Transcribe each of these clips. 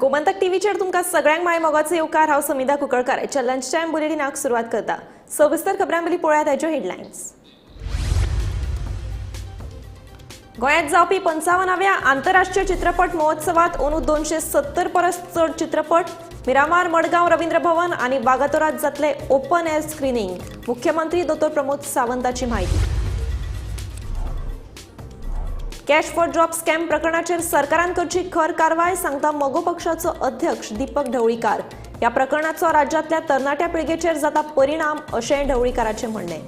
गोमंतक टीव्हीचेर तुमकां सगळ्यांक माय मोगाचो येवकार. हांव समिधा कुंकळकार. आयच्या लंच टायम बुलेटिनाक सुरवात करता. सविस्तर खबरां पयलीं पळयात आयच्यो हेडलायन्स. गोंयांत जावपी 55व्या आंतरराष्ट्रीय चित्रपट महोत्सवात अंदू 270 परस चड चित्रपट. मिरामार, मडगांव रवींद्र भवन आनी वागातोरात जातले ओपन एअर स्क्रिनींग. मुख्यमंत्री दोतोर प्रमोद सावंताची म्हायती. कॅश फॉर जॉब स्कॅम प्रकरणाचेर सरकारान करची खर कारवाय, सांगता मगो पक्षाचो अध्यक्ष दीपक ढवळीकार. ह्या प्रकरणाचो राज्यांतल्या तरणाट्या पिळगेचेर जाता परिणाम, अशेंय ढवळीकाराचें म्हणणें.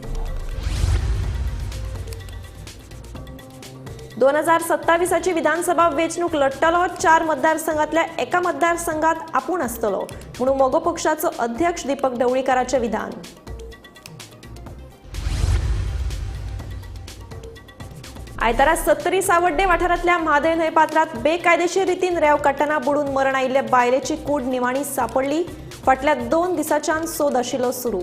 2027ची विधानसभा वेंचणूक लढटलो. 4 मतदारसंघातल्या एका मतदारसंघात आपूण आसतलो म्हणून मगो पक्षाचो अध्यक्ष दीपक ढवळीकाराचें विधान. आयतारा 70 सावड्डे वाठारांतल्या म्हादय न्हंय पात्रांत बेकायदेशीर रितीन रेंव काडटना बुडून मरण आयिल्ले बायलेची कूड निमाणी सापडली. फाटल्या 2 दिसांच्यान सोद आशिल्लो सुरू.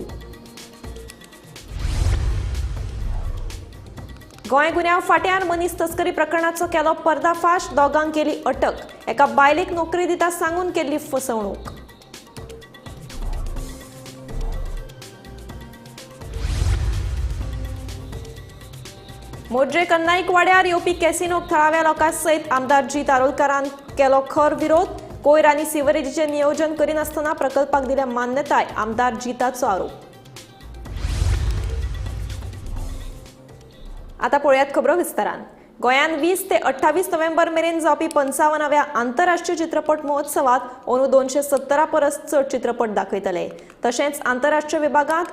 गोंय गुन्यांव फाट्यार मनीस तस्करी प्रकरणाचो केलो पर्दाफाश. दोगांक केली अटक. एका बायलेक नोकरी दिता सांगून केल्ली फसवणूक. मोड्रे कन्नाईक वाड्यार येवपी कॅसिनोक थळाव्या लोकां सयत आमदार जीत आरोलकारान केलो खर विरोध. कोयर आनी सिवरेजीचें नियोजन करिनासतना प्रकल्पाक दिल्या मान्यताय, आमदार जिताचो आरोप. आता पळयात खबरो विस्तारान. गोंयांत 20 ते 28 नोव्हेंबर मेरेन जावपी 55व्या आंतरराष्ट्रीय चित्रपट महोत्सवात अंदू 270 परस चड चित्रपट दाखयतले. तशेंच आंतरराष्ट्रीय विभागांत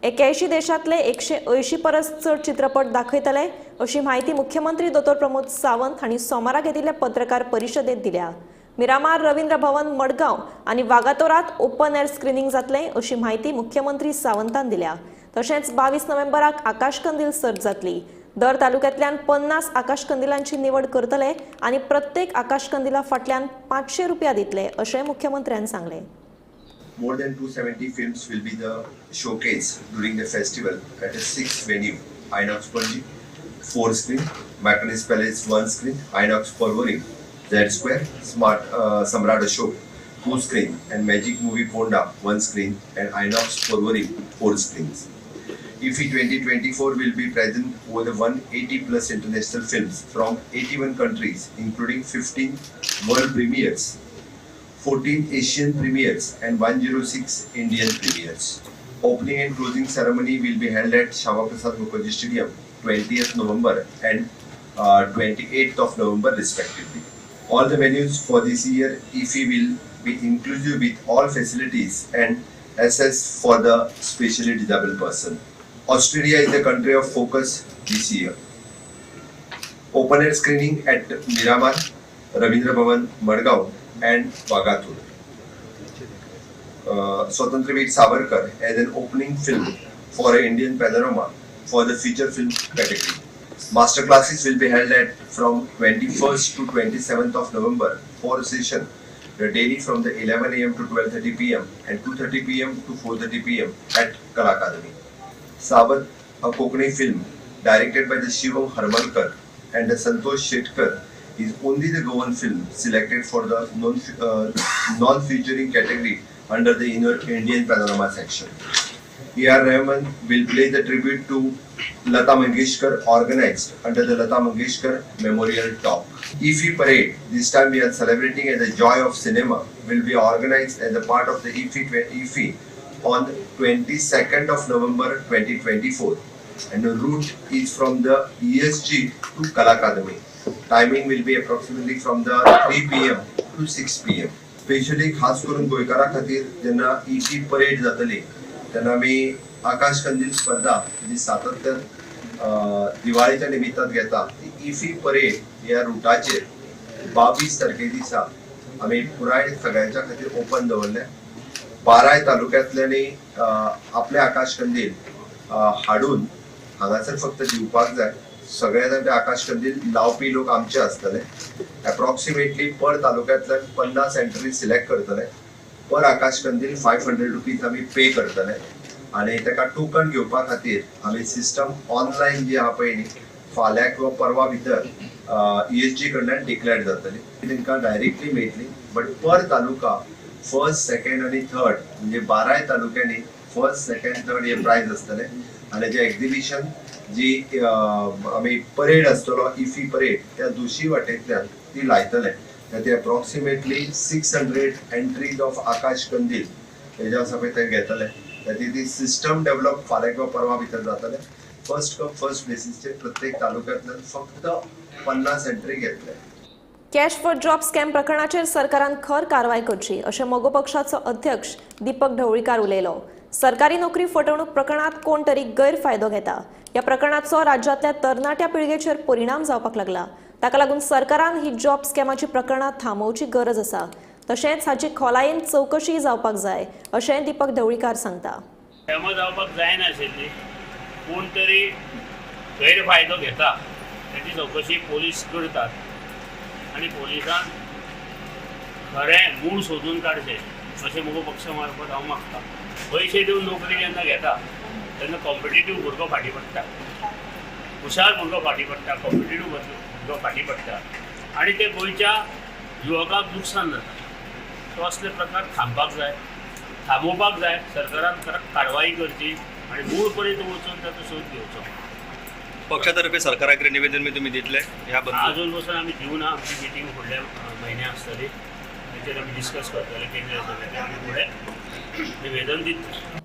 81 देशांतले 180 परस चड चित्रपट दाखयतले, अशी म्हायती मुख्यमंत्री दोतोर प्रमोद सावंत हांणी सोमारा घेतिल्ल्या पत्रकार परिशदेंत दिल्या. मिरामार, रवींद्र भवन मडगांव आनी वागातोरात ओपन एअर स्क्रिनींग जातलें, अशी म्हायती मुख्यमंत्री सावंतान दिल्या. तशेंच 22 नोव्हेंबराक आकाशकंदील सर्त जातली. दर तालुक्यांतल्यान 50 आकाशकंदिलांची निवड करतले आनी प्रत्येक आकाशकंदिला फाटल्यान 500 रुपया दितले, अशें मुख्यमंत्र्यान सांगलें. More than 270 films will be the showcase during the festival at a 6 venue: Inox Panaji 4 screen, Mackenzie Palace 1 screen, Inox Porvorim, Z Square, Smart Samrat Ashok 2 screen, and Magic Movie Ponda 1 screen, and Inox Porvorim 4 screens. IFFI 2024 will be present over the 180 plus international films from 81 countries, including 15 world premieres, 14 Asian premieres and 106 Indian premieres. Opening and closing ceremony will be held at Shyama Prasad Mukherjee Stadium, 20th November and 28th of November respectively. All the venues for this year IFFI will be inclusive with all facilities and access for the specially disabled person. Australia is the country of focus this year. Open air screening at Miramar, Ravindra Bhavan, Madgaon and Vagator. Swatantryaveer Savarkar as an opening film for an Indian Panorama for the feature film category. Master classes will be held at from 21st to 27th of November for a session, the daily from the 11 a.m. to 12:30 p.m. and 2:30 p.m. to 4:30 p.m. at Kala Academy. Savat, a Kokani film directed by the Shivam Harmalkar and the Santosh Shetkar, is only the Goan film selected for the non-featuring category under the Indian Panorama section. A.R. Rahman will play the tribute to Lata Mangeshkar organized under the Lata Mangeshkar Memorial Talk. IFFI Parade, this time we are celebrating as the Joy of Cinema, will be organized as a part of the IFFI on 22nd of November 2024, and the route is from the ESG to Kala Academy. Timing will be approximately from the 3 p.m. to 6 p.m. Specially खास करून गोंयकारां खातीर जेन्ना IFFI parade जातली तेन्ना आमी आकाश कंदील स्पर्धा जी सातत्यान दिवाळीच्या निमित्तान घेता ती इफी परेड ह्या रुटाचेर 22 तारखे दिसा आमी पुराय सगळ्यांच्या खातीर ओपन दवरलें. 12 तालुक्यांतल्यांनी आपले आकाश कंदील हाडून हांगासर फक्त दिवपाक जाय. सगळे जाण ते आकाश कंदील लावपी लोक आमचे आसतले. एप्रॉक्सिमेटली पर तालुक्यांतल्यान 50 एंट्री सिलेक्ट करतले. पर आकाश कंदील 500 रुपीज आमी पे करतले आनी ताका टोकन घेवपा खातीर आमी सिस्टम ऑनलायन जी आहा पळय न्ही, फाल्यां किंवा परवा भितर ESG कडल्यान डिक्लेअर जातली. तांकां डायरेक्टली मेळटली, but per taluka first, second आनी थर्ड, म्हणजे 12 तालुक्यांनी फर्स्ट, सेकंड, थर्ड हे प्रायज आसतले. आनी जे एक्झिबिशन जी आमी परेड आसतलो, इफी परेड, त्या दुशी वाटेंतल्यान ती लायतले. ते अप्रॉक्सिमेटली 600 एंट्रीज ऑफ आकाश कंदील हे जे आसा पळय ते घेतले. ताची ती सिस्टम डेव्हलप फाल्यां किंवा परवा भितर जातले. फर्स्ट कम फर्स्ट बेसीसचेर प्रत्येक तालुक्यांतल्यान फक्त 50 एंट्री घेतले. कॅश फॉर जॉब स्कॅम प्रकरणाचेर सरकारान खर कारवाय करची अशें मगो पक्षाचो अध्यक्ष दीपक ढवळीकार उलयलो. सरकारी नोकरी फटवणूक प्रकरणात कोण तरी गैरफायदो घेता. ह्या प्रकरणाचो राज्यांतल्या तरणाट्या पिळगेचेर परिणाम जावपाक लागला. ताका लागून सरकारान ही जॉब स्कॅमाची प्रकरणां थांबोवची गरज आसा. तशेंच हाची खोलायेन चवकशी जावपाक जाय अशें दीपक ढवळीकार सांगता. स्कॅमां जावपाक जायनाशिल्ली, कोण तरी गैरफायदो घेता ताची चवकशी पोलीस करतात आनी पोलिसान खरें मूळ सोदून काडचें अशें मगो पक्ष मार्फत हांव मागता. पयशे दिवन नोकरी जेन्ना घेता तेन्ना कॉम्पिटेटीव भुरगो फाटीं पडटा, हुशार भुरगो फाटीं पडटा, कॉम्पिटेटीव भुरगो फाटीं पडटा आनी ते गोंयच्या युवकांक नुकसान जाता. सो असले प्रकार थांबपाक जाय, थांबोवपाक जाय. सरकारान कारवाई करची आनी मूळ पर्यंत वचून ताचो सोद घेवचो. पक्षातर्फे सरकाराकडे निवेदन बी तुमी दितले ह्या बद्दल? अजून पसून आमी दिवना. आमची मिटींग फुडल्या म्हयन्या आसतली, तेचेर आमी डिस्कस करतले केंद्रीय सभेंत आमी फुडें निवेदन दितले.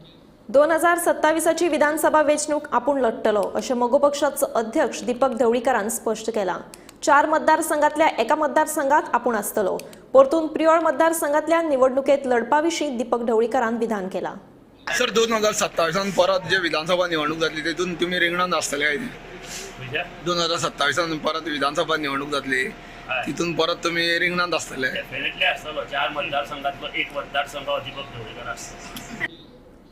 2027 विधानसभा वेंचणूक आपूण लढटलो अशें मगो पक्षाचो अध्यक्ष दीपक ढवळीकारान स्पश्ट केलां. 4 मतदारसंघातल्या एका मतदारसंघात आपूण आसतलो. परतून प्रियोळ मतदारसंघातल्या निवडणुकेत लढपा विशीं दीपक ढवळीकारान विधान केलां. सर, 2027 परत जे विधानसभा निवडणूक जातली तेतून तुमी रिंगणान आसतले काय? 2027 परत विधानसभा निवडणूक जातली तितून परत तुमी रिंगणांत आसतले? डेफिनेटली आसतलो. 4 मतदारसंघातलो एक मतदारसंघ दीपक ढवळीकर आसतलो.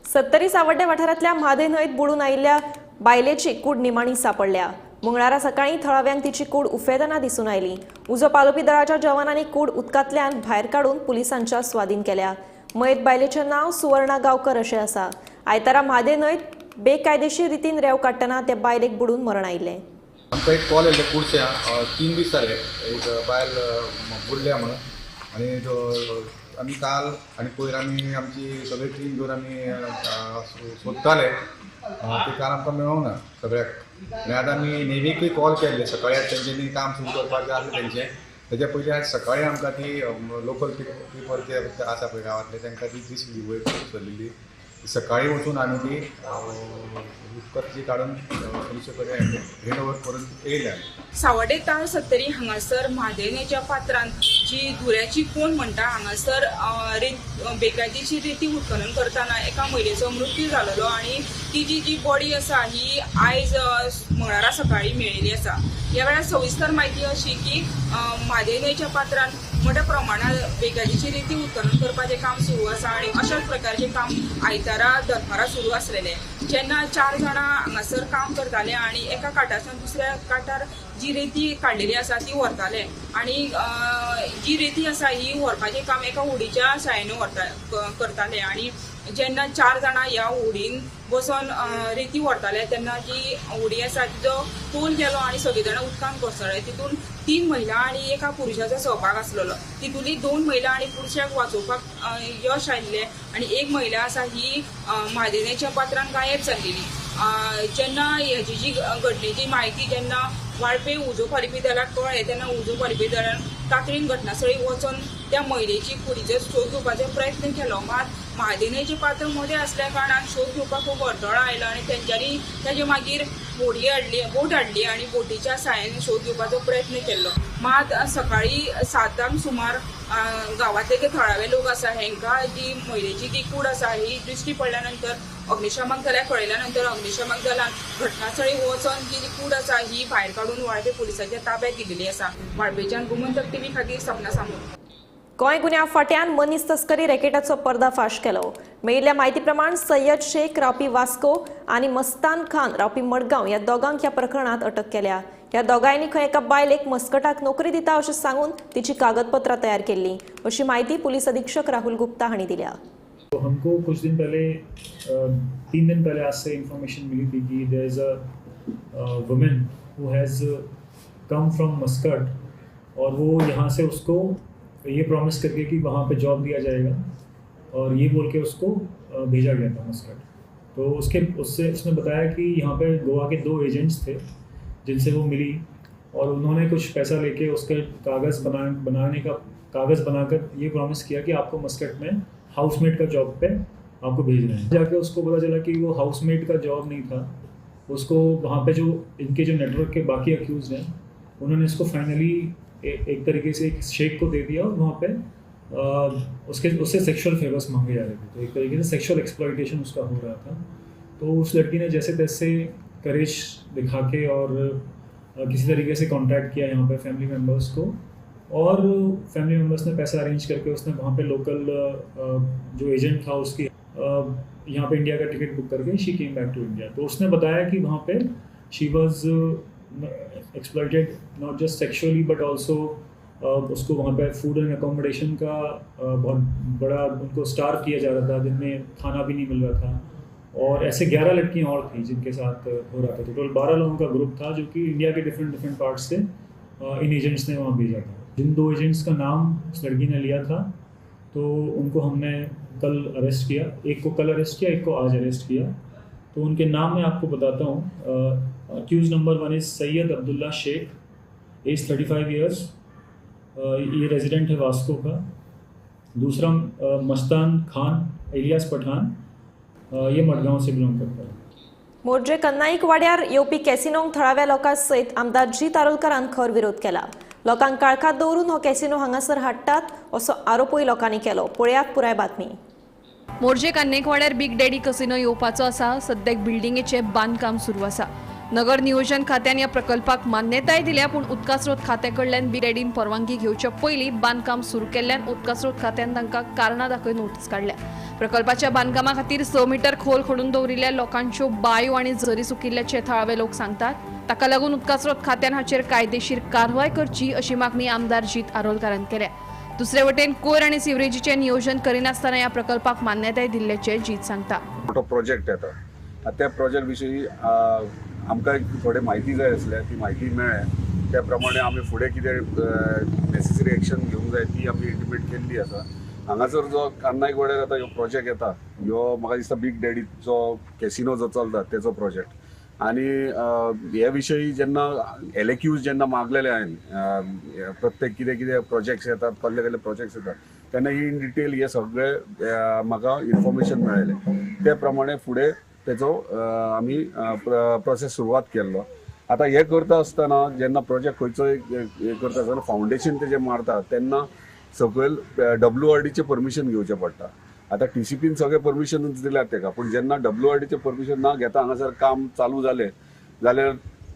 70 सावड्डे वाठारांतल्या म्हादय न्हंयेत बुडून आयिल्ल्या बायलेची कूड निमाणी सापडल्या. मंगळारा सकाळीं थळाव्यांक तिची कूड उफेतना दिसून आयली. उजो पालोवपी दळाच्या जवानांनी कूड उदकांतल्यान भायर काडून पुलिसांच्या स्वाधीन केल्या. मयत बायलेचें नांव सुवर्णा गांवकर अशें आसा. आयतारा म्हादय न्हंयेत बेकायदेशीर रितीन रेंव काडटना त्या बायलेक बुडून मरण आयिल्लें. आमकां एक कॉल येयल्लो कुडच्या 3 दीस जाले एक बायल बुडल्या म्हणून, आनी आमी काल आनी पयर आमी आमची सगळी टीम घेवन आमी सोदताले, ते काल आमकां मेळोंक ना सगळ्याक. आनी आतां आमी नेवीकूय कॉल केल्ले सकाळीं, आतां तेंच्यांनी काम सुरू करपाचें आसलें तेंचें. तेच्या पयलीं आज सकाळीं आमकां ती लोकल पिपल जे आसा पळय गांवांतले तांकां ती दिसली वयर सरलेली. सकाळीं वचून आमी ती उदकाची काडून पुलिसे कडेन हँड ओवर करून येयले. सावड्डे ताळ 70 हांगासर म्हादय न्हंयच्या पात्रांत जी धुऱ्याची कोण म्हणटा हांगासर बेकायदेशीर रेती उत्खनन करतना एका महिलेचो मृत्यू जालेलो आनी तिची जी बॉडी आसा ही आयज मंगळारा सकाळीं मेळिल्ली आसा. ह्या वेळार सविस्तर म्हायती अशी की म्हादय न्हंयच्या पात्रांत मोठ्या प्रमाणात बेकायदेशीर रेती उत्खनन करपाचें काम सुरू आसा आनी अशाच प्रकारचें काम आयतारा दनपारां सुरू आसलेलें. जेन्ना 4 जाणां हांगासर काम करताले आनी एका काटाच्यान दुसऱ्या काटार जी रेती काडलेली आसा ती व्हरताले आनी जी रेती आसा ही व्हरपाचें काम एका होडीच्या साहाय्यान व्हरता करताले आनी जेन्ना 4 जाणां ह्या होडीन बसोन रेती व्हरताले तेन्ना जी होडी आसा तिचो तोल गेलो आनी सगळीं जाणां उदकांत कोसळ्ळे. तितून 3 महिला आनी एका पुरुशाचो सहभाग आसलेलो. तितूंतली 2 महिला आनी पुरुशाक वाचोवपाक यश आयिल्लें आनी एक महिला आसा ही म्हादय न्हंयच्या पात्रान गायब जाल्लेली. जेन्ना हेजी जी घटनेची म्हायती जेन्ना वाळपे उजो पालोवपी दलाक कळ्ळें तेन्ना उजो पालोवपी दलान तातडीन घटनास्थळी वचून त्या महिलेची कुडीचो शोध घेवपाचो प्रयत्न केलो. मात म्हादय न्हंयचें पात्र मदें आसल्या कारणान शोध घेवपाक खूब अडथळो आयलो आनी तेंच्यांनी ताजे मागीर बोट हाडली आनी बोटीच्या साहाय्यान शोध घेवपाचो प्रयत्न केल्लो. मात सकाळीं 7 सुमार गांवांतले जे थळावे लोक आसा हेंकां जी महिलेची जी कूड आसा ही दिश्टी पडल्या नंतर अग्निशमन दलाक कळयल्या नंतर अग्निशमन दलान घटनास्थळी वचून जी कूड आसा ही भायर काडून वाळपे पुलिसांच्या ताब्यात दिलेली आसा. वाळपेच्यान गोमंतक टीव्ही खातीर सपना सामोर. गोंय गुन्यांव फांट्यान मनीस तस्करी रॅकेटाचो पर्दाफाश केलो. मेळिल्ल्या म्हायती प्रमाण सय्यद शेख रावपी वास्को आनी मस्तान खान रावपी मडगांव ह्या दोगांक ह्या प्रकरणांत अटक केल्या. ह्या दोगांयनी खंय एका बायलेक मस्कटाक नोकरी दिता अशें सांगून तिची कागदपत्रां तयार केल्ली अशी म्हायती पुलीस अधीक्षक राहुल गुप्ता हांणी दिल्या. तो हमको कुछ दिन पहले 3 दिन पहले आज से इंफॉर्मेशन मिली थी कि there is a women who has come from Muscat और वो यहाँ से उसको ये प्रॉमिस करके कि वहाँ पे जॉब दिया जाएगा और ये बोल के उसको भेजा गया था मस्कट। तो उसके उससे उसने बताया कि यहाँ पे गोवा के 2 एजेंट्स थे जिनसे वो मिली और उन्होंने कुछ पैसा लेके उसके कागज़ बनाने का कागज़ बनाकर ये प्रॉमिस किया कि आपको मस्कट में हाउसमेट का जॉब पे आपको भेज रहे हैं। जाके उसको पता चला कि वो हाउसमेट का जॉब नहीं था, उसको वहाँ पे जो इनके जो नेटवर्क के बाकी अक्यूज़ हैं उन्होंने इसको फाइनली एक तरीके से एक शेख को दे दिया और वहाँ पे उसके उससे सेक्सुअल फेवर्स मांगे जा रहे थे। तो एक तरीके से सेक्सुअल एक्सप्लॉयटेशन उसका हो रहा था। तो उस लड़की ने जैसे तैसे करेज दिखा के और किसी तरीके से कांटेक्ट किया यहाँ पे फैमिली मेम्बर्स को और फैमिली मेम्बर्स ने पैसा अरेंज करके उसने वहाँ पे लोकल जो एजेंट था उसकी यहाँ पे इंडिया का टिकट बुक करके she came back to India. तो उसने बताया कि वहाँ pay she was exploited not just sexually but also उसको वहाँ पे फूड एंड अकोमोडेशन का बहुत बड़ा उनको स्टार्व किया जा रहा था, दिन में खाना भी नहीं मिल रहा था और ऐसे 11 लड़कियाँ और थी जिनके साथ हो रहा था। टोटल 12 लोगों का ग्रुप था जो कि India K different different parts Se in agents ने वहाँ भेजा था। जिन 2 एजेंट्स का नाम उस लड़की ने लिया था तो उनको हमने कल अरेस्ट किया, एक को कल अरेस्ट किया, एक को आज अरेस्ट किया। तो उनके नाम मैं आपको बताता हूँ। Accused number 1 is Syed Abdullah Shaikh, age 35 years, ये रेजिडेंट है वास्को का। दूसरा मस्तान खान एलियास पठान, ये मडगांव से बिलोंग करता है। मोरजे कन्नाईक वाड्यार येवपी कॅसिनोंक थळाव्या लोकां सयत आमदार जीत आरोलकारान खर विरोध केला। लोकांक काळखांत दवरून हो कॅसिनो हांगासर हाडटात असो आरोपूय लोकांनी केलो। पळयात पुराय बातमी। मोरजे कन्नेकवाड्यार बिग डॅडी कसिनो येवपाचो आसा। सद्याक बिल्डिंगेचें बांदकाम सुरू आसा। नगर नियोजन खात्यान ह्या प्रकल्पाक मान्यताय दिल्या, पूण उदकास्रोत खात्या कडल्यान बिग डॅडीन परवानगी घेवचे पयलीं बांदकाम सुरू केल्ल्यान उदकास्रोत खात्यान तांकां कारणां दाखय नोटीस काडल्या। प्रकल्पाच्या बांदकामा खातीर 6 मिटर खोल खणून दवरिल्ल्या लोकांच्यो बायो आनी झरी सुकिल्ल्याचे थळावे लोक सांगतात। ताका लागून उदकास्रोत खात्यान हाचेर कायदेशीर कारवाय करची अशी मागणी आमदार जीत आरोलकारान केल्या। दुसरे वटेन कोयर आनी सिवरेजीचें नियोजन करिनासतना ह्या प्रकल्पाक मान्यताय दिल्ल्याचें जीत सांगता। मोठो प्रोजेक्ट येता, त्या प्रोजेक्ट विशीं आमकां थोडी म्हायती जाय आसल्या, ती म्हायती मेळ्ळ्या त्या प्रमाणे आमी फुडें कितें नेसेसरी एक्शन घेवंक जाय ती आमी इंटिमेट केल्ली आसा। हांगासर जो कान्नायक वाड्यार आतां ह्यो प्रोजेक्ट येता, ह्यो म्हाका दिसता बिग डॅडीचो कॅसिनो जो चलता तेचो प्रोजेक्ट आनी हे विशयी जेन्ना LAQs जेन्ना मागलेले हांवें प्रत्येक कितें कितें प्रोजेक्ट्स येतात, कसले कसले प्रोजेक्ट्स येतात तेन्ना इन डिटेल हे सगळे म्हाका इन्फॉर्मेशन मेळ्ळें, ते प्रमाणे फुडें तेचो आमी प्रोसेस सुरवात केल्लो। आतां हें करता आसतना जेन्ना प्रोजेक्ट खंयचो हें करता आसतना फावंडेशन तेजें मारता तेन्ना सकयल WRDचें परमिशन घेवचें पडटा। आतां TCPन सगळें परमिशनूच दिल्यात तेका, पूण जेन्ना WRDचें परमिशन ना घेता हांगासर काम चालू जालें जाल्यार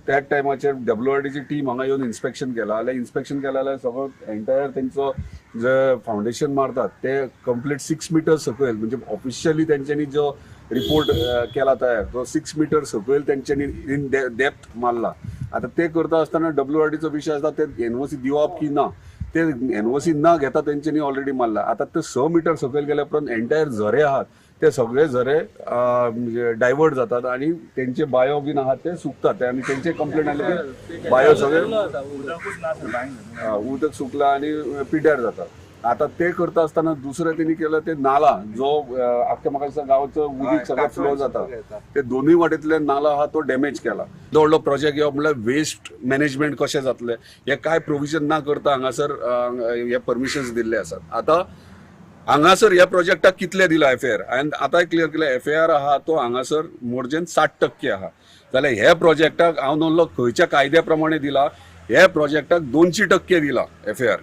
त्याच टायमाचेर WRDची टीम हांगा येवन इन्स्पेक्शन केलां जाल्यार इन्स्पेक्शन केलें जाल्यार सगळो एंटायर तेंचो जे फावंडेशन मारतात ते कंप्लीट 6 मिटर सकयल, म्हणजे ऑफिशियली तेंच्यांनी जो रिपोर्ट केला तयार तो 6 मिटर सकयल तेंच्यांनी इन डेप्थ मारला। आतां ते करता आसतना WRDचो विशय आसता ते NOC दिवप की ना, ते NOC ना घेता तेंच्यांनी ऑलरेडी मारला। आतां ते 6 मिटर सकयल गेल्या उपरांत एंटायर झरे आहात ते सगळे झरे डायवर्ट जातात आनी तेंचे बायो बीन आहात ते सुकतात आनी तेंचे कंप्लेन आयले की बायो सगळे उदक सुकला आनी पिड्ड्यार जाता। आतां ते करता आसतना दुसरें तेणी केलं ते नाला जो आख्या म्हाका दिसता गांवचो उदीक सगळें फ्लो जाता ते दोनूय वाटेंतले नाला आहा तो डॅमेज केला। व्हडलो प्रोजेक्ट येवप म्हणल्यार वेस्ट मॅनेजमेंट कशें जातलें हें कांय प्रोविजन ना करता हांगासर हे परमिशन्स दिल्ले आसात। आतां हांगासर ह्या प्रोजेक्टाक कितले दिला FAR हांवें आतांय क्लियर केलें, FAR आहा तो हांगासर मोरजेन 60% आहा, जाल्यार ह्या प्रोजेक्टाक हांव नल्लो खंयच्या कायद्या प्रमाणे दिला, ह्या प्रोजेक्टाक 200% दिला FAR।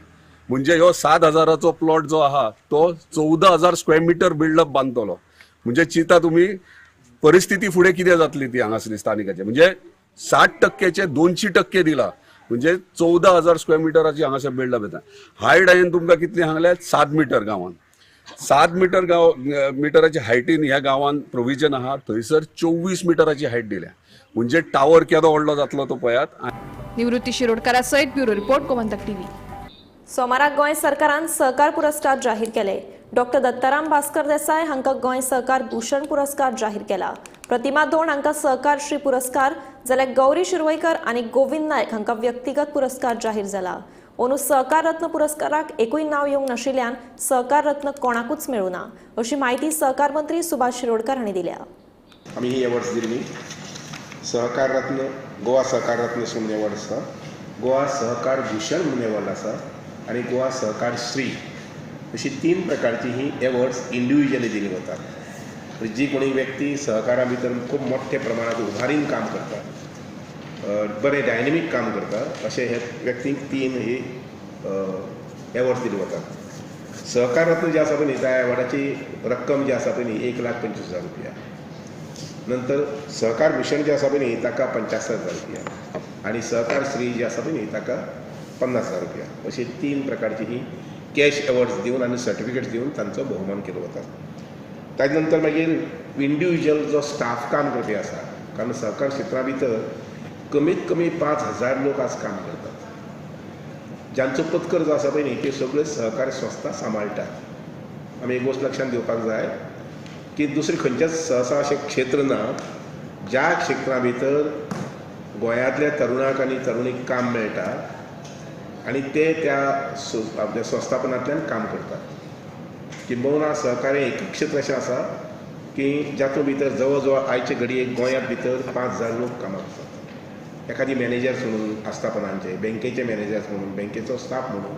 म्हणजे ह्यो 7,000चो प्लॉट जो आहा तो 14,000 स्क्वेअर मिटर बिल्डअप बांदतलो। म्हणजे चिंता तुमी परिस्थिती फुडें कितें जातली ती हांगासरली स्थानिकाची, म्हणजे 60%चे 200% दिला म्हणजे 14,000 स्क्वेअर मिटराची हांगासर बिल्डअप येता। हायट हांवें तुमकां कितली सांगल्या, 7 मिटर गांवान, 7 मिटर गांव मिटराची हायटीन ह्या गांवान प्रोविजन आहा, थंयसर 24 मिटराची हायट दिल्या, म्हणजे टावर केदो व्हडलो जातलो तो पळयात। निवृत्ती शिरोडकारा सयत ब्युरो रिपोर्ट, गोमंतक टीव्ही। सोमाराक गोंय सरकारान सहकार पुरस्कार जाहीर केले। डॉक्टर दत्ताराम भास्कर देसाय हांकां गोंय सहकार भूषण पुरस्कार जाहीर केला। प्रतिमा दोण हांकां सहकार श्री पुरस्कार जाल्यार गौरी शिरवयकर आनी गोविंद नायक हांकां व्यक्तिगत पुरस्कार जाहीर जाला. अंदू सहकार रत्न पुरस्काराक एकूय नांव येवंक नाशिल्ल्यान सहकार रत्न कोणाकूच मेळूं ना, अशी म्हायती सहकार मंत्री सुभाष शिरोडकर हांणी दिल्या. आमी ही एवॉर्ड्स दिल्ली. सहकार रत्न, गोवा सहकार रत्न म्हणून एवॉर्ड आसा, गोवा सहकार भूषण म्हणून एवॉर्ड आसा आनी गोवा सहकार श्री अशी तीन प्रकारची ही एवॉर्ड्स इंडिविज्युअली दिली वतात. जी कोणी व्यक्ती सहकारा भितर खूब मोठ्या प्रमाणात उभारीन काम करता, बरें डायनेमीक काम करता, अशे हे व्यक्तींक तीन ही एवॉर्ड्स दिले वतात. सहकार रत्न जे आसा पळय न्ही, त्या एवॉर्डाची रक्कम जी आसा पळय न्ही 1,25,000 रुपया. नंतर सहकार भूषण जे आसा पळय न्ही ताका 75,000 रुपया आनी सहकार श्री जे आसा पळय न्ही ताका 50,000 रुपया. अशी तीन प्रकारची ही कॅश एवॉर्ड्स दिवन आनी सर्टिफिकेट्स दिवन तांचो भोवमान केलो वता. ताजे नंतर मागीर इंडिविज्युअल जो स्टाफ काम करपी आसा, कारण सहकार क्षेत्रा भितर कमीत कमी 5,000 लोक आज काम करतात, ज्यांचो पत्कर जो आसा पळय न्ही ते सगळे सहकार संस्था सांबाळटात. आमी एक गोश्ट लक्षांत घेवपाक जाय की दुसरें खंयचेंच सहसा अशें क्षेत्र ना ज्या क्षेत्रा भितर गोंयांतल्या तरुणाक आनी तरुणीक काम मेळटा आनी ते त्या आपल्या संस्थापनांतल्यान काम करतात. किंबहुना सहकार हें एक क्षेत्र अशें आसा की जातूंत भितर जवळ जवळ आयचे घडयेक गोंयांत भितर 5,000 लोक कामाक आसात. एखादी मॅनेजर्स म्हणून आस्थापनांचे, बँकेचे मॅनेजर्स म्हणून, बँकेचो स्टाफ म्हणून,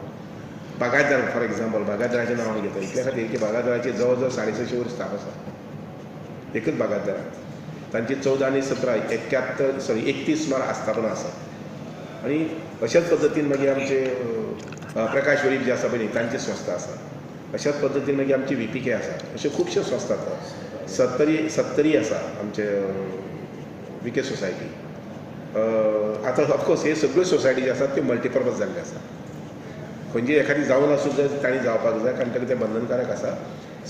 बागायतदार, फॉर एग्जाम्पल बागायतदाराचें नांव हांव घेता इतल्या खातीर की बागायतदाराचे जवळ जवळ 650 वयर स्टाफ आसा एकच बागायतदाराक. तांची 14 आनी 17 71 सॉरी 31 सुमार आस्थापनां आसात. आनी अशाच पद्दतीन मागीर आमचे प्रकाश वेळीप जे आसा पळय न्ही तांची संस्था आसा, अशाच पद्दतीन मागीर आमची VPK आसा, अश्यो खुबश्यो संस्था आसा. सत्तरी आसा आमचे VK society. आतां ऑफकोर्स हे सगळ्यो सोसायटी ज्यो आसात त्यो मल्टिपर्पज जाल्ल्यो आसा. खंयची एखादी जावन आसूं जाय तांणी जावपाक जाय, कारण ताका तें बंधनकारक आसा.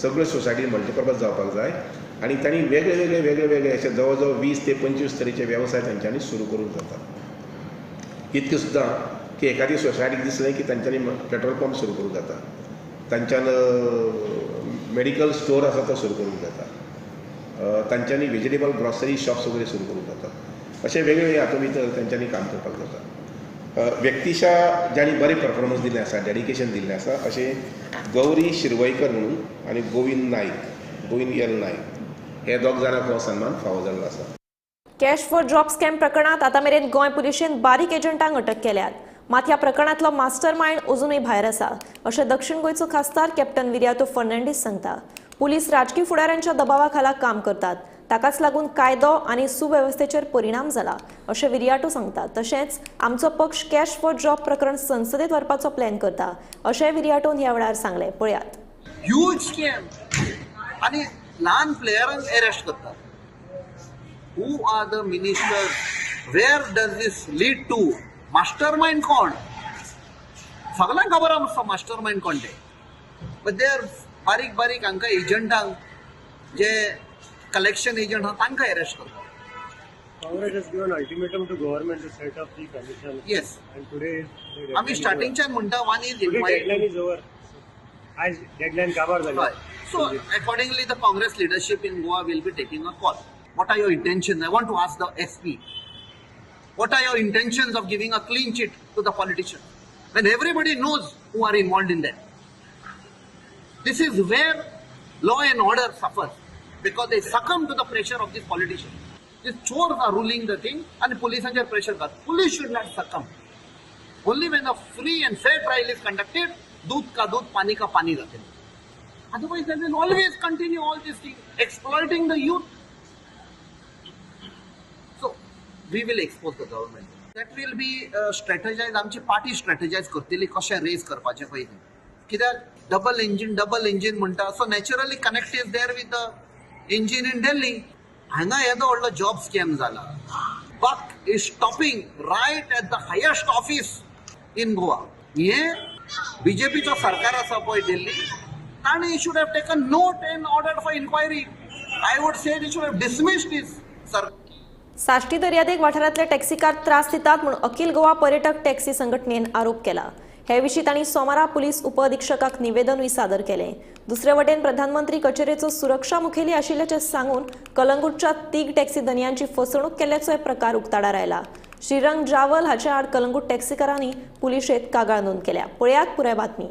सगळ्यो सोसायटी मल्टिपर्पज जावपाक जाय आनी तांणी वेगळे वेगळे वेगळे वेगळे अशे जवळ जवळ 20 ते 25 तरेचे वेवसाय तांच्यांनी सुरू करूंक जाता. इतकें सुद्दां की एखादी सोसायटीक दिसलें की तांच्यांनी पेट्रोल पंप सुरू करूंक जाता, तांच्यान मेडिकल स्टोर आसा तो सुरू करूंक जाता, तांच्यांनी वेजिटेबल ग्रॉसरी शॉप्स वगैरे सुरू करूंक जाता. अशे वेगवेगळे हातूंत भितर तांच्यांनी काम करपाक जाता. व्यक्तिशा जांणी बरें परफॉर्मन्स दिल्लें आसा, डेडिकेशन दिल्लें आसा, अशें गौरी शिरवयकर म्हणून आनी गोविंद नायक, गोविंद एल नायक हे दोग जाणांक हो सन्मान फावो जाल्लो आसा. कॅश फॉर जॉब स्कॅम प्रकरणात आतां मेरेन गोंय पुलिशेन बारीक एजंटांक अटक केल्यात. मात ह्या प्रकरणांतलो मास्टर मायंड अजुनूय भायर आसा, अशें दक्षिण गोंयचो खासदार कॅप्टन विरियातो फर्नांडीस सांगता. पुलीस राजकी फुडाऱ्यांच्या दबावा खाला काम करतात, ताकाच लागून कायदो आनी सुवेवस्थेचेर परिणाम जाला, अशें विरियाटो सांगता. तशेंच आमचो पक्ष कॅश फॉर जॉब प्रकरण संसदेत व्हरपाचो प्लॅन करता, अशेंय विरियाटोन ह्या वेळार सांगलें. पळयात. ह्यूज स्कॅम आनी ल्हान प्लेयरांक अरेस्ट करतात. Who are the ministers? Where does this lead to? Mastermind कोण? सगळ्यांक खबर आसा मास्टर मायंड कोण ते. बट they are बारीक बारीक हांकां एजंटांक, जे कलेक्शन एजंट आसा तांकां अरेस्ट करतात. Congress has given ultimatum to government to set up the commission. Yes. And today is the deadline. आमी स्टार्टिंगच्यान म्हणटा one is Today deadline is over. आयज डेडलायन काबार जाली. So accordingly the Congress leadership in Goa will be taking a call. What are your intentions? I want to ask the SP. What are your intentions of giving a clean chit to the politician when everybody knows who are involved in that? This is where law and order suffers because they succumb to the pressure of these politicians. These chors are ruling the thing and police under pressure. Police should not succumb. Only when a free and fair trial is conducted, दूध का दूध, पानी का पानी जाते. Otherwise, they will always continue all these things, exploiting the youth. So, we will expose the government. That will be strategized. आमची party स्ट्रॅटेजायज करतली कशें rays करपाचें पळय तें. कित्याक डबल इंजीन म्हणटा, so naturally connect is there with the engine in Delhi. हांगा येदो व्हडलो जॉब स्कॅम जाला. Buck is stopping right at the highest office in Goa. हे बीजेपीचो सरकार आसा पळय दिल्ली, तांणी should have taken note and order for inquiry. I would say they should have dismissed this sir. Sashti दर्यादेग वाठारांतले टॅक्सीकार त्रास दितात म्हूण अखिल गोवा पर्यटक टॅक्सी संघटनेन आरोप केला. हे विशीं तांणी सोमारा पुलीस उपअधिक्षकाक निवेदनूय सादर केलें. दुसरे वटेन प्रधानमंत्री कचेरेचो सुरक्षा मुखेली आशिल्ल्याचें सांगून कलंगूटच्या 3 टॅक्सी धनयांची फसवणूक केल्ल्याचोय प्रकार उक्ताडार आयला. श्रीरंग जावल हाचे आड कलंगूट टॅक्सीकारांनी पुलिशेंत कागाळ नोंद केल्या. पळयात पुराय बातमी.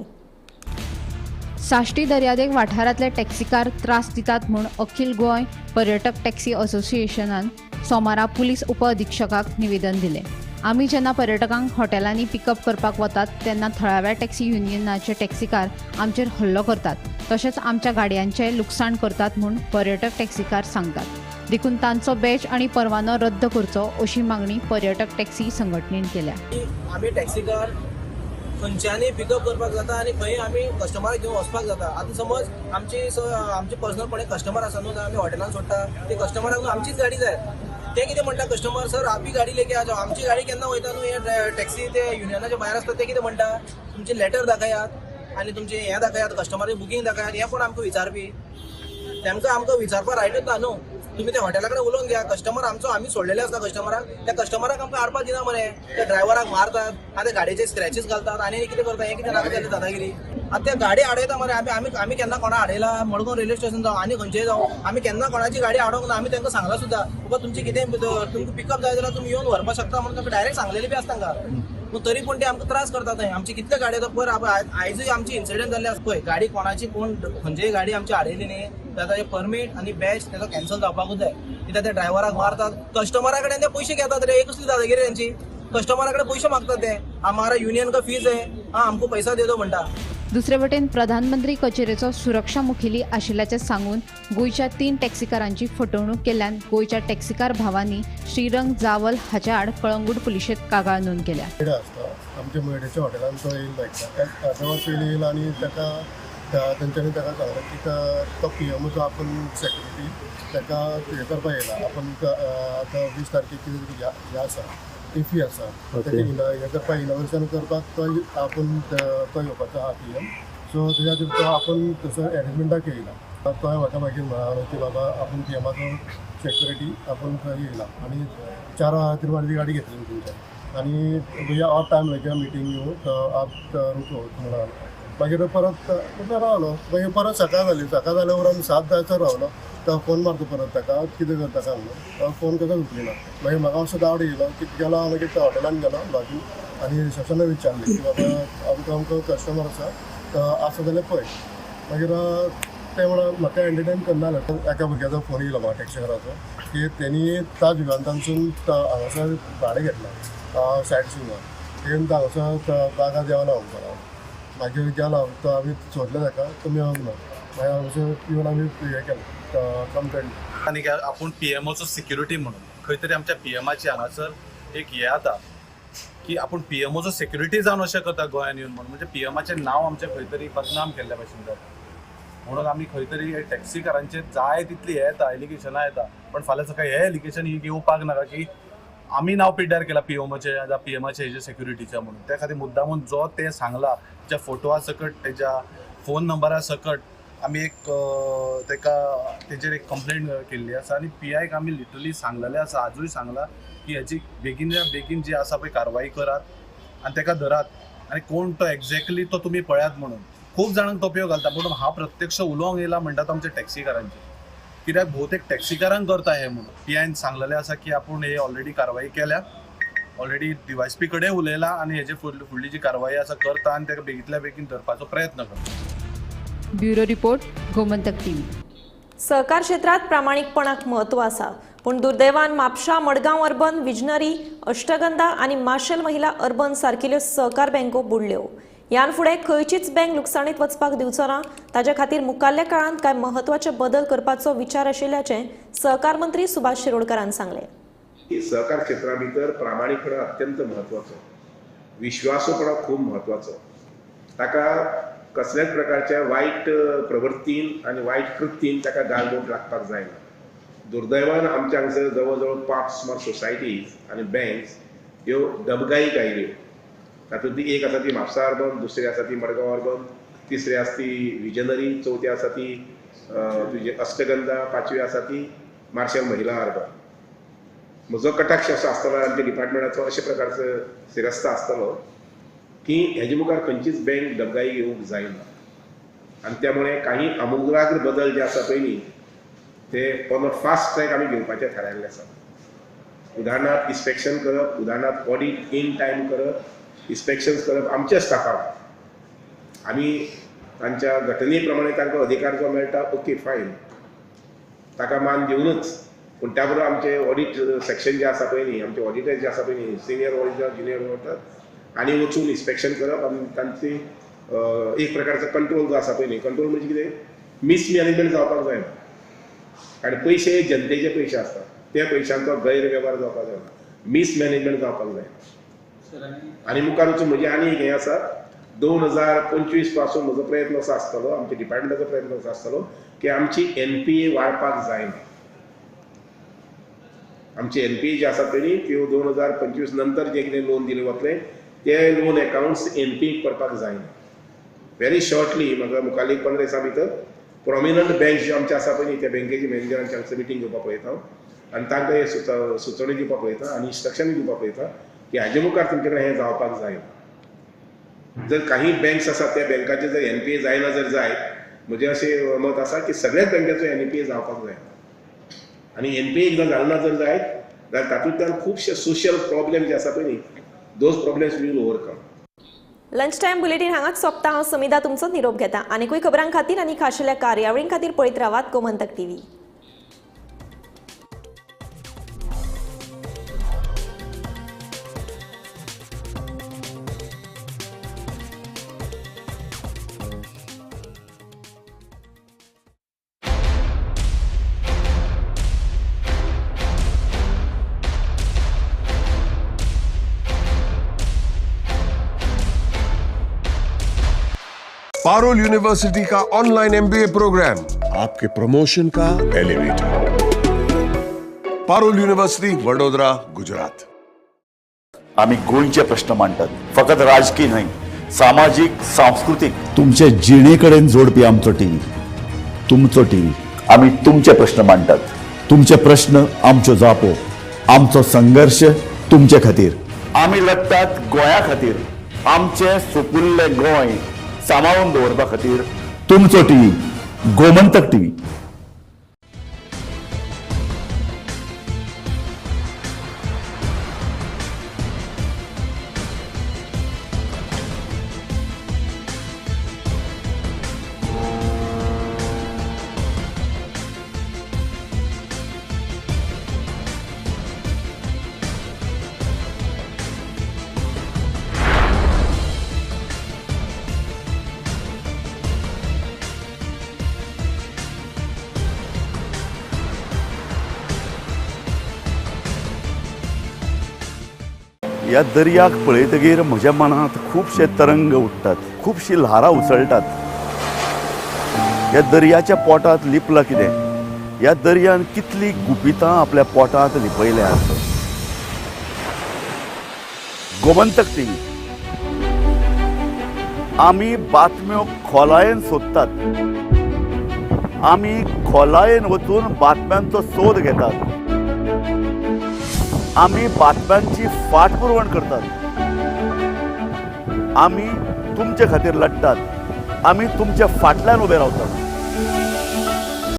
साश्टी दर्यादेग वाठारांतले टॅक्सीकार त्रास दितात म्हूण अखिल गोंय पर्यटक टॅक्सी असोसिएशनान सोमारा पुलीस उपअधिक्षकाक निवेदन दिलें. आमी जेन्ना पर्यटकांक हॉटेलांनी पिकअप करपाक वतात तेन्ना थळाव्या टॅक्सी युनियनाचे टॅक्सीकार आमचेर हल्लो करतात, तशेंच आमच्या गाडयांचें लुकसाण करतात म्हूण पर्यटक टॅक्सीकार सांगतात. देखून तांचो बॅच आनी परवानो रद्द करचो अशी मागणी पर्यटक टॅक्सी संघटनेन केल्या. आमी टॅक्सीकार खंयच्यानी पिकअप करपाक जाता आनी खंय आमी कस्टमराक घेवन वचपाक जाता. आतां समज आमचे पर्सनलपणे कस्टमर आसा न्हू, आमी हॉटेलान सोडटा ते कस्टमराक न्हू आमचीच गाडी जाय. ते कितें म्हणटा कस्टमर, सर आपी गाडी लेके आ जाओ. आमची गाडी केन्ना वयता न्हू, हे टॅक्सी ते युनियनाच्या भायर आसता ते कितें म्हणटा, तुमचे लेटर दाखयात आनी तुमचें हें दाखयात, कस्टमराचें बुकींग दाखयात. हें कोण आमकां विचारपी? तांकां आमकां विचारपाक रायटूच ना न्हू. तुमी त्या हॉटेला कडेन उलोवन घ्या. कस्टमर आमचो आमी सोडलेले आसता कस्टमराक, त्या कस्टमराक आमकां हाडपाक दिना मरे. त्या ड्रायव्हराक मारतात आनी गाडयेचे स्क्रॅचीस घालतात आनी कितें करता. हें कितें नाका जालें दादागिरी. आतां त्या गाडी आडयता मरे. आमी आमी केन्ना कोणा आडयला? मडगांव रेल्वे स्टेशन जावं आनी खंयचेय जावं, आमी केन्ना कोणाची गाडी आडोवंक ना. आमी तांकां सांगलां सुद्दां, बाबा तुमची कितें तुमकां पिकअप जाय जाल्यार तुमी येवन व्हरपाक शकता म्हणून तांकां डायरेक्ट सांगलेली बी आसता तांकां. पूण तरी पूण ते आमकां त्रास करतात. आमची कितले गाडी येता पयर आयजूय आमची इन्सिडंट जाल्ले आसा पळय. गाडी कोणाची कोण खंयचीय गाडी आमची आडयली न्ही ताचें परमीट आनी बॅच ताचो कॅन्सल जावपाकूच जाय. कित्याक ते ड्रायव्हराक मारतात, कस्टमरा कडेन ते पयशे घेतात रे. कसली दादागिरी तेंची? कस्टमरा कडेन पयशे मागतात ते. हमारा युनियन का फीज है, हा आमकां पैसा दे दो म्हणटा. दुसरे वटेन प्रधानमंत्री कचेरेचो सुरक्षा मुखेली आशिल्ल्याचें सांगून गोंयच्या 3 टॅक्सीकारांची फटवणूक केल्ल्यान गोंयच्या टॅक्सीकार भावांनी श्रीरंग जावल हाच्या आड कळंगूट पुलिशेंत कागाळ नोंद केल्या. आमच्या मयडेच्या हॉटेलान तो येयलो एकदां, अर्द वर पयलीं येयलो आनी ताका तेंच्यांनी ताका सांगलें की तो पीएमओचो आपूण सेक्युरिटी ताका हें करपाक येयला, आपूण आतां 20 तारखेक कितें हें आसा, इफी आसा, ताका हें करपाक इनॉग्रेशन करपाक तो आपूण तो येवपाचो आहा पीएम. सो तेज्या खातीर तो आपूण तसो एरेंजमेंटाक येयला. तो म्हाका मागीर म्हळालो की बाबा आपूण पीएमाचो सेक्युरिटी आपूण थंय येयला आनी 4 वरां खातीर म्हाजी गाडी घेतली तुमच्या आनी भैया और टायम लगे मिटींग येऊ तो आप रुको म्हणून. मागीर परत रावलो. मागीर परत सकाळ जाली. सकाळ जाल्या उपरांत 7 जायसर रावलो. तो फोन मारता परत ताका कितें करता काय म्हणून, तो फोन कसो उखलिना. मागीर म्हाका मातसो डावट येयलो की गेलो हांव मागीर त्या हॉटेलान गेलो बाजू आनी रिसेप्शनाक विचारलें की बाबा आमकां आमकां कस्टमर आसा तो आसा जाल्यार पळय. मागीर ते म्हणून म्हाका एंटरटेन करना जालें. एका भुरग्याचो फोन येयलो म्हाका टॅक्सीकाराचो की तेणी ताज विमानतळासून हांगासर भाडें घेतलां सायड सिंगाक, तेणी हांगासर बागा देंवला म्हणपाक. मागीर गेलो तो आमी सोदलें ताका, तो मेळोंक ना. मागीर हांगासर येवन आमी हें केलें कंप्लेन. आनी आपूण पीएमओचो सिक्युरिटी म्हणून खंय तरी आमच्या पीएमाची हांगासर एक हें जाता की आपूण पीएमओचो सिक्युरिटी जावन अशें करता गोंयान येवन म्हणून, म्हणजे पीएमाचें नांव आमचें खंय तरी बदनाम केल्ल्या भशेन जाता. म्हणून आमी खंय तरी टॅक्सीकारांचेर जाय तितली हें येता, एलिगेशनां येता, पण फाल्यां सकाळी हे एलिगेशन ही येवपाक नाका की आमी नांव पिड्ड्यार केलां पीएमओचें जावं पीएमाचें हेजे सेक्युरिटीचें म्हणून. त्या खातीर मुद्दामून जो तें सांगला तेच्या फोटोआ सकट तेच्या फोन नंबरा सकट आमी एक तेका तेजेर एक कंप्लेन केल्ली आसा आनी पीआयक आमी लिटरली सांगलेलें आसा, आजूय सांगलां की हेजी बेगीनच्या बेगीन जी आसा पळय कारवाई करात आनी तेका धरात आनी कोण तो एक्झॅक्टली तो तुमी पळयात म्हणून. खूब जाणांक तोपयो घालता पूण हांव प्रत्यक्ष उलोवंक येयला म्हणटा तो आमच्या टॅक्सीकारांचेर, कित्याक भोवतेक टॅक्सीकारांक करता हें म्हणून. पीआयन सांगलेलें आसा की आपूण हे ऑलरेडी कारवाई केल्या, ऑलरेडी डीवायएसपी कडेन उलयला आनी हेजे फुडली जी कारवाई आसा करता आनी ताका बेगींतल्या बेगीन धरपाचो प्रयत्न करता. Bureau report, Gomantak TV. सहकार क्षेत्रात प्रामाणिकपणाक म्हत्व आसा, पूण दुर्दैवान म्हापशा, मडगांव अर्बन, विजनरी, अष्टगंधा आनी माशेल महिला अर्बन सारकिल्यो सहकार बँको बुडल्यो. ह्यान फुडें खंयचीच बँक लुकसाणीत वचपाक दिवचो ना, ताजे खातीर मुखाल्ल्या काळांत कांय म्हत्वाचे बदल करपाचो विचार आशिल्ल्याचें सहकार मंत्री सुभाष शिरोडकारान सांगलें. सहकार क्षेत्रा भितर प्रामाणिकपणा अत्यंत म्हत्वाचो, विश्वासूपणा खूब म्हत्वाचो. ताका कसल्याच प्रकारच्या वायट प्रवृत्तीन आनी वायट कृत्तीन ताका गालबोट लागपाक जायना. दुर्दैवान आमच्या हांगसर जवळ जवळ 5 सुमार सोसायटीज आनी बँक्स ह्यो दबगाईक आयल्यो. तातूंतली एक आसा ती म्हापसा अर्बन, दुसरी आसा ती मडगांव अर्बन, तिसरी आसा ती विजनरी, चवथी आसा ती तुजी अष्टगंधा, पांचवी आसा ती मार्शल महिला अर्बन. म्हजो कटाक्ष असो आसतलो आमच्या डिपार्टमेंटाचो अशे प्रकारचो सिरस्ता आसतलो की हेजे मुखार खंयचीच बँक डबघाई येवंक जायना आनी त्यामुळे काही आमूलाग्र बदल जे आसा पळय न्ही ते ऑन अ फास्ट ट्रॅक आमी घेवपाचें थारायल्लें आसा. उदाहरणार्थ इन्स्पेक्शन करप, उदाहरणार्थ ऑडीट इन टायम करप, इन्स्पेक्शन्स करप आमच्या स्टाफाक, आमी तांच्या घटने प्रमाणे तांकां अधिकार जो मेळटा ओके फायन, ताका मान दिवनूच, पूण त्या बरोबर आमचे ऑडीट सेक्शन जे आसा पळय न्ही, आमचे ऑडिटर जे आसा पळय न्ही, सिनियर ऑडिटर, ज्युनियर ऑडिटर, आनी वचून इन्स्पेक्शन करप आनी तांची एक प्रकारचो कंट्रोल जो आसा पळय न्ही, कंट्रोल म्हणजे कितें, मिसमॅनेजमेंट जावपाक जायना, कारण पयशे जनतेचे पयशे आसतात, त्या पयशांचो गैरवेव्हार जावपाक जायना, मिसमॅनेजमेंट जावपाक जायना. आनी मुखार वचून म्हजें आनी एक हें आसा, 2025 पासून म्हजो प्रयत्न असो आसतलो, आमच्या डिपार्टमेंटाचो प्रयत्न असो आसतलो की आमची एनपीए वाडपाक जायना. आमची एनपीए जे आसा पळय न्ही त्यो 2025 नंतर जे कितें लोन दिलें वतलें ते लोन एकावंट्स एनपीए करपाक जायना. व्हेरी शॉर्टली म्हाका मुखाल्ली 15 दिसां भितर प्रोमिनंट बँक ज्यो आमच्यो आसा पळय न्ही त्या बँकेचे मॅनेजरांची हांगसर मिटींग घेवपाक पळयता आनी तांकां हे सुचोवणी दिवपाक पळयता आनी इन्स्ट्रक्शन दिवपाक पळयता की हाजे मुखार तुमचे कडेन हें जावपाक जायना. जर काही बँक्स आसा त्या बँकाचे जर एनपीए जायना जर जायत, म्हजें अशें मत आसा की सगळ्याच बँकेचो एनपीए जावपाक जाय आनी एनपीए एकदां जालना जर जायत जाल्यार तातूंतल्यान खुबशे सोशल प्रॉब्लेम जे आसा पळय न्ही, those problems we will overcome. Lunch time bulletin हांगाच सोंपता. हांव समिधा तुमचो निरोप घेता. आनीकूय खबरां खातीर आनी खाशेल्या कार्यावळीं खातीर पळयत रावात गोमंतक टीव्ही. पारुल यूनिवर्सिटी का ऑनलाइन एमबीए प्रोग्राम आपके प्रमोशन का एलिवेटर. पारुल यूनिवर्सिटी, वडोदरा, गुजरात. आमी गोंयचे प्रश्न मांडटात, फकत राजकीय न्हय, सामाजीक, सांस्कृतीक, तुमचे जिणे कडेन जोडपी आमचो टीव्ही, तुमचो टीव्ही. आमी तुमचे प्रश्न मांडटात, तुमचे प्रश्न आमच्यो जापो, आमचो संघर्श तुमचे खातीर. आमी लढटात गोंया खातीर, आमचें सुपुल्लें गोंय सांबाळून दवरपा खातीर. तुमचो टीव्ही, गोमंतक टीव्ही. ह्या दर्याक पळयतगीर म्हज्या मनांत खुबशे तरंग उठ्ठात, खुबशीं ल्हारां उसळटात. ह्या दर्याच्या पोटांत लिपलां कितें? ह्या दर्यान कितलीं गुपितां आपल्या पोटांत लिपयल्यांत. गोमंतक टीव्ही, आमी बातम्यो खोलायेन सोदतात, आमी खोलायेन वचून बातम्यांचो सोद घेतात, आमी बातम्यांची फाटपुरवण करतात, आमी तुमचे खातीर लढटात, आमी तुमच्या फाटल्यान उबे रावतात.